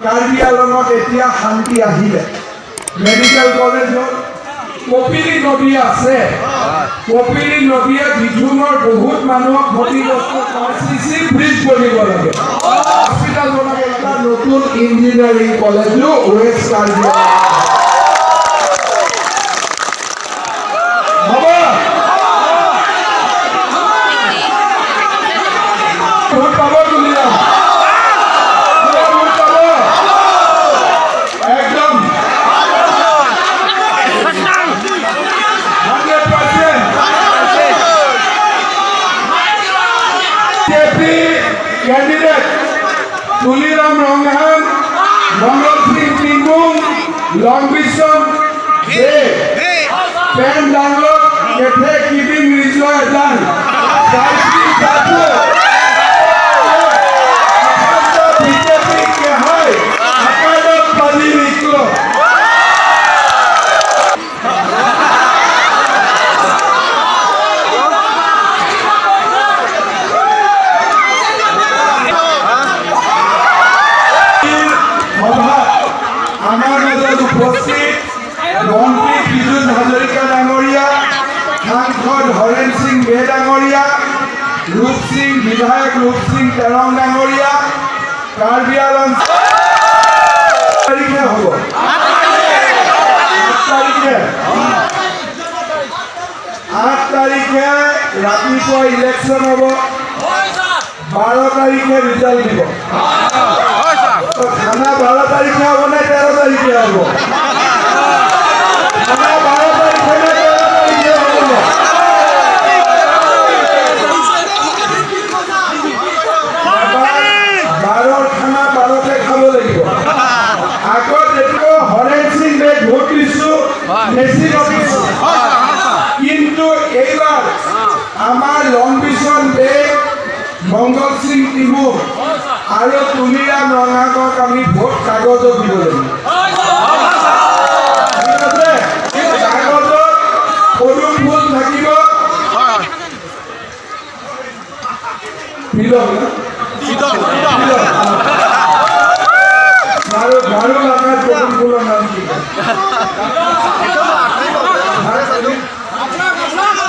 কাৰ্বি আলঙত এতিয়া শান্তি আহিলে। মেডিকেল কলেজত কপিলী নদী আছে। কপিলী নদীয়ে বিধুঙৰ বহুত মানুহক ক্ষতিগ্ৰস্ত। চি ব্ৰিজ বনিব লাগে, হস্পিটেল বনাব লাগে, নতুন ইঞ্জিনিয়াৰিং কলেজো ৱেষ্ট কাৰ্বি আলঙত হ'ব। ভোট পাব তুলিৰাম? ভোট পাব একদম 100%। বিজেপি কেণ্ডিডেট তুলিৰাম ৰংহাং, মংগল সিং টিংবুং, লংবিশ্বন দে, পেন ডাংলক কেথে কিবিং ৰিজয় এজাং চাইশ্ৰী চাচু বিজেপি কেহাই আকাদত পালি নিকলো। সভাত আমাৰ মাজত উপস্থিত মন্ত্ৰী পীযুষ হাজৰিকা ডাঙৰীয়া, সাংসদ হৰেণ সিং বে ডাঙৰীয়া, ৰূপ সিং বিধায়ক ৰূপ সিং তেৰং ডাঙৰীয়া, কাৰ্বি আলং তাৰিখে হ'ব, 8 তাৰিখে, 8 তাৰিখে ৰাতিপুৱা ইলেকশ্যন হ'ব, 12 তাৰিখে ৰিজাল্ট দিব। খানা 12 তাৰিখে হ'ব নে 13 তাৰিখে হ'ব? খানা 12 তাৰিখে নে 13 তাৰিখে হ'ব? বাৰৰ খানা 12তে খাব লাগিব। আগত এইটো হৰেণ সিং বেগ ভোট দিছো, মেচিনত দিছো, কিন্তু এইবাৰ আমাৰ লংবিছন বেগ, মংগল সিং টিমু আৰু তুলিৰাম ৰংহাঙক আমি ভোট কাগজত দিব লাগিব। ঠিক আছে? কাগজত পদুম ফুল থাকিব। ফিলং না? গাৰো গাৰো ভাষাত পদুম ফুলৰ নাম কি?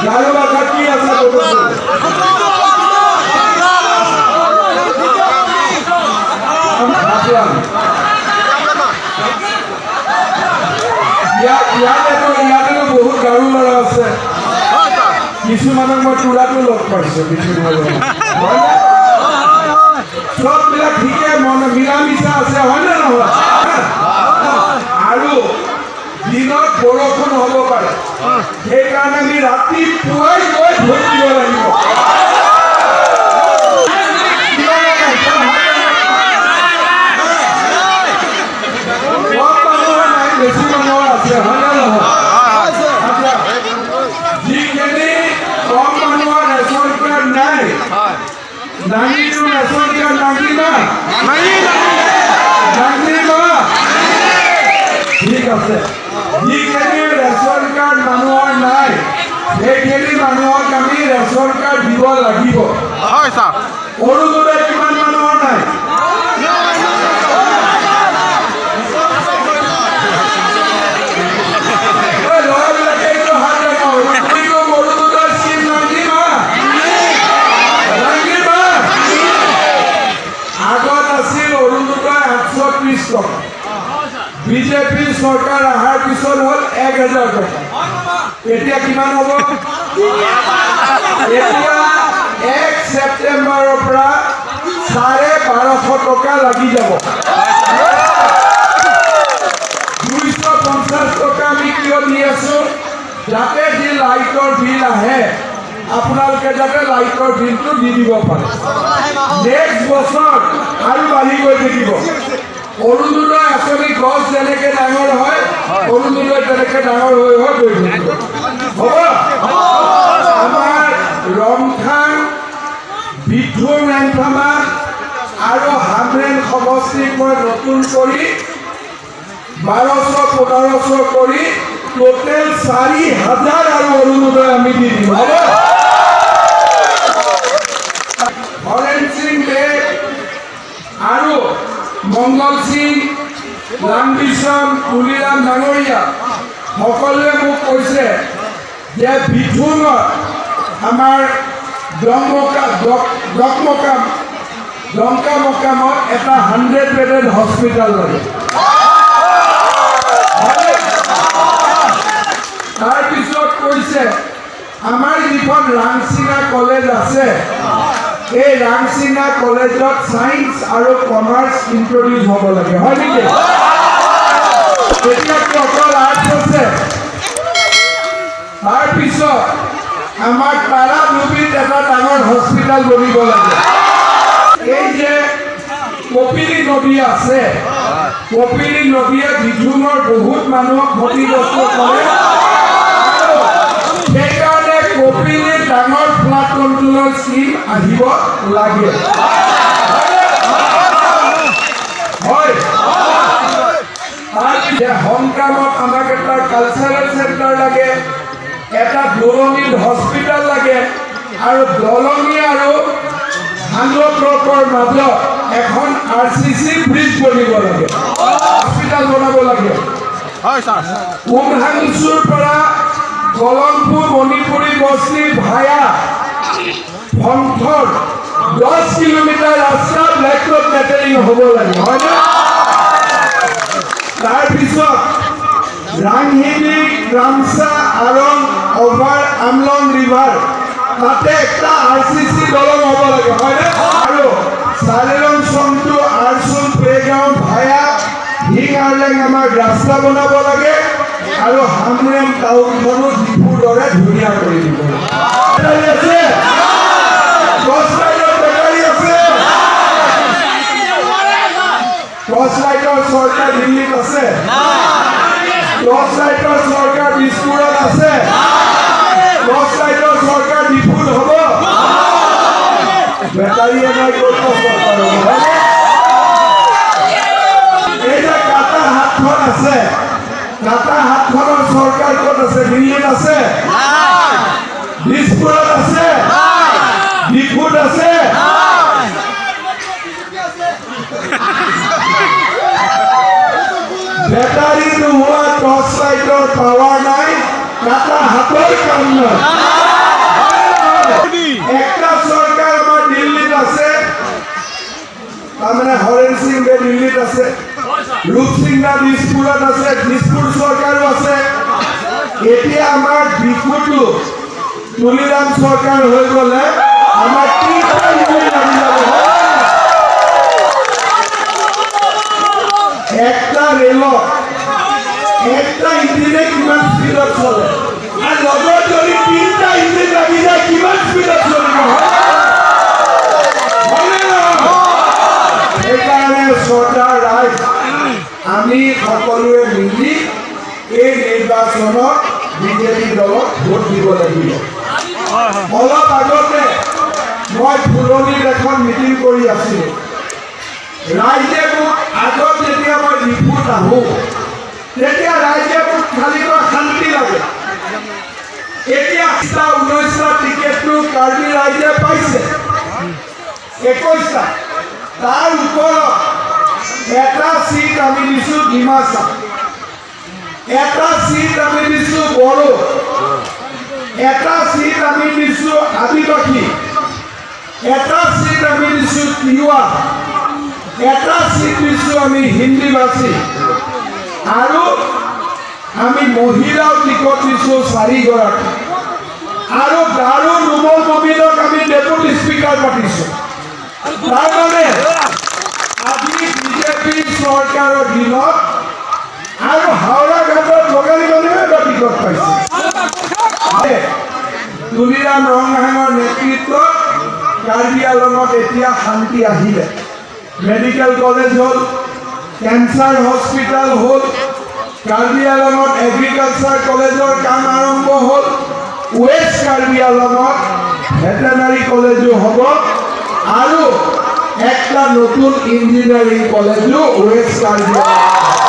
গাৰো ভাষাত কি আছে পদুম ফুল? ইয়াতেতো বহুত গাৰো ল'ৰা আছে। কিছুমানক মই তোৰাটো লগ পাইছো, কিছুমান চববিলাক ঠিকে মন মিলা মিছা আছে, হয়নে নহয়? আৰু দিনত বৰষুণ হ'ব পাৰে, সেইকাৰণে আমি ৰাতিপুৱাই গৈ ভোট দিব লাগিব। কম মানুহৰ নাই, বেছি মানুহৰ আছে, হয়নে নহয়? আচ্ছা, যিখিনি কম মানুহৰ ৰেচন কাৰ্ড নাই, নাঙিটো ৰেচন কাৰ্ড নাঙিবা নাঙিবা। ঠিক আছে, যিখিনি ৰেচন কাৰ্ড মানুহৰ নাই, সেইখিনি মানুহক আমি ৰেচন কাৰ্ড দিব লাগিব। হয় ছাৰ। অৰুণোদয় কিমান মানুহৰ নাই? ঐ, ল'ৰাবিলাকে এইটো হাত ডাঙৰ। অৰুণোদয় স্কীম নাঙিবা নাঙিবা। আগত আছিল অৰুণোদয় 830 টকা, বিজেপি চৰকাৰ অহাৰ পিছত হ'ল 1000 টকা। এতিয়া কিমান হ'ব? এতিয়া 1 ছেপ্টেম্বৰৰ পৰা 1250 টকা লাগি যাব। 250 টকা আমি কিয় দি আছো? যাতে যি লাইটৰ বিল আহে, আপোনালোকে যাতে লাইটৰ বিলটো দি দিব পাৰে। নেক্সট বছৰ আৰু বাঢ়ি গৈ থাকিব। অৰুণোদয় আঁচনি গছ যেনেকে ডাঙৰ হয়, অৰুণোদয় তেনেকে ডাঙৰ হৈ হৈ গৈ থাকিব। হ'ব। আমাৰ ৰংখাং, বিথুং ৰেংথামা আৰু হামৰেণ সমষ্টিক মই নতুন কৰি 1200 1500 কৰি টোটেল 4000 আৰু অৰুণোদয় আমি দি দিম। হ'ব। হৰেণ সিং বেগ আৰু মংগল সিং, লাংবিশ্ৰাম, তুলিৰাম ডাঙৰীয়া সকলোৱে মোক কৈছে যে বিথুঙত আমাৰ দকমকাম, ডংকা মকামত এটা 100 বেডেড হস্পিটেল লাগে। হয়নে? তাৰপিছত কৈছে, আমাৰ যিখন ৰাংচিঙা কলেজ আছে, এই ৰাংচিঙা কলেজত ছায়েন্স আৰু কমাৰ্চ ইণ্ট্ৰডিউচ হ'ব লাগে, হয় নেকি? এতিয়া কি অকল আৰ্টছ আছে? তাৰপিছত আমাৰ তাৰাডুবিত এটা ডাঙৰ হস্পিটেল বনিব লাগে। এই যে কপিলী নদী আছে, কপিলী নদীয়ে বিথুঙৰ বহুত মানুহক ক্ষতিগ্ৰস্ত কৰে আৰু সেইকাৰণে কপিলীৰ ডাঙৰ ফ্লাড কণ্ট্ৰলৰ স্কীম আহিব লাগে। হয়। তাৰপিছত হংকামত আমাক এটা কালচাৰেল চেণ্টাৰ লাগে, এটা দূৰণিত হস্পিটেল লাগে আৰু দলঙী আৰু হাংলটকৰ মাজত এখন আৰচিচি ব্ৰিজ বনিব লাগে, হস্পিটেল বনাব লাগে। হয় ছাৰ। উমহাংচুৰ পৰা কলংপুৰ মণিপুৰী বস্তি ভায়া ফংথৰ 10 কিলোমিটাৰ ৰাস্তা ব্লেক টপ মেটেলিং হ'ব লাগে, হয়নে? তাৰপিছত ৰাংহিলি, ৰামচা, আৰং অভাৰ আমলং ৰিভাৰ, তাতে একটা আৰচিচি দলং হ'ব লাগে, হয়নে? আৰু চালেৰং চংটু আৰচুং প্লেগ্ৰাউণ্ড ভায়া হিং আৰলেং আমাক ৰাস্তা বনাব লাগে আৰু হামৰেম টাউনখনো ডিফুৰ দৰে ধুনীয়া কৰি দিব লাগে। বেটাৰী আছে? টৰ্চ লাইটৰ বেটাৰী আছে? টৰ্চ লাইটৰ চৰকাৰ দিল্লীত আছে? টৰ্চ লাইটৰ চৰকাৰ দিছপুৰত আছে? টৰ্চ লাইটৰ চৰকাৰ ডিফুত হ'ব? বেটাৰীয়ে নাই, ক'ত চৰকাৰ হ'ব, হয়নে? এই যে কাটা হাতখন আছে, কাটা হাতখনৰ চৰকাৰ ক'ত আছে? দিল্লীত আছে? দিছপুৰত আছে? ডিফুত আছে? বেটাৰী নোহোৱা টৰ্চ লাইটৰ পাৱাৰ নাই, কাটা হাতৰ কাম নাই। একটা চৰকাৰ আমাৰ দিল্লীত আছে, তাৰমানে হৰেণ সিং দে দিল্লীত আছে, ৰূপ সিং দা দিছপুৰত আছে, দিছপুৰ চৰকাৰো আছে। এতিয়া আমাৰ ডিফুটো তুলিৰাম চৰকাৰ হৈ গ'লে আমাৰ তিনিটা ইউনিট লাগি যাব। একটা ৰেলত একটা ইঞ্জিনে কিমান স্পীডত চলে আৰু লগত যদি তিনিটা ইঞ্জিন লাগি যায়, কিমান স্পীডত চলিব, হয়নে নহয়? সেইকাৰণে শ্ৰদ্ধা ৰাইজ, আমি সকলোৱে মিলি এই নিৰ্বাচনত বিজেপি দলক ভোট দিব লাগিব। অলপ আগতে মই ফুলনিত এখন মিটিং কৰি আছিলোঁ। ৰাইজে মোক আগত যেতিয়া মই ডিফুত আহোঁ, তেতিয়া ৰাইজে মোক খালি কয়, শান্তি লাগে। এতিয়া 19টা টিকেটটো কাৰ্বি ৰাইজে পাইছে, 21টা। তাৰ ওপৰত এটা চিট আমি দিছোঁ ডিমাচা, এটা চিট আমি দিছোঁ বড়ো, এটা চিট আমি দিছোঁ আদিবাসী, এটা চিট আমি দিছোঁ তিৱা, এটা চিট দিছোঁ আমি হিন্দীভাষী আৰু আমি মহিলাও টিকট দিছোঁ চাৰিগৰাকী আৰু গাৰো নুমল মমিনক আমি ডেপুটি স্পীকাৰ পাতিছোঁ। তাৰমানে আজি বিজেপি চৰকাৰৰ দিনত আৰু হাওৰা ঘাটত বঙালী মানুহে এটা টিকট পাইছে। তুলিৰাম ৰংহাঙৰ নেতৃত্বত কাৰ্বি আলঙত এতিয়া শান্তি আহিলে। মেডিকেল কলেজ হ'ল, কেঞ্চাৰ হস্পিটেল হ'ল, কাৰ্বি আলঙত এগ্ৰিকালচাৰ কলেজৰ কাম আৰম্ভ হ'ল, ৱেষ্ট কাৰ্বি আলঙত ভেটেনাৰী কলেজো হ'ব আৰু একটা নতুন ইঞ্জিনিয়াৰিং কলেজো ৱেষ্ট কাৰ্বি আলঙত।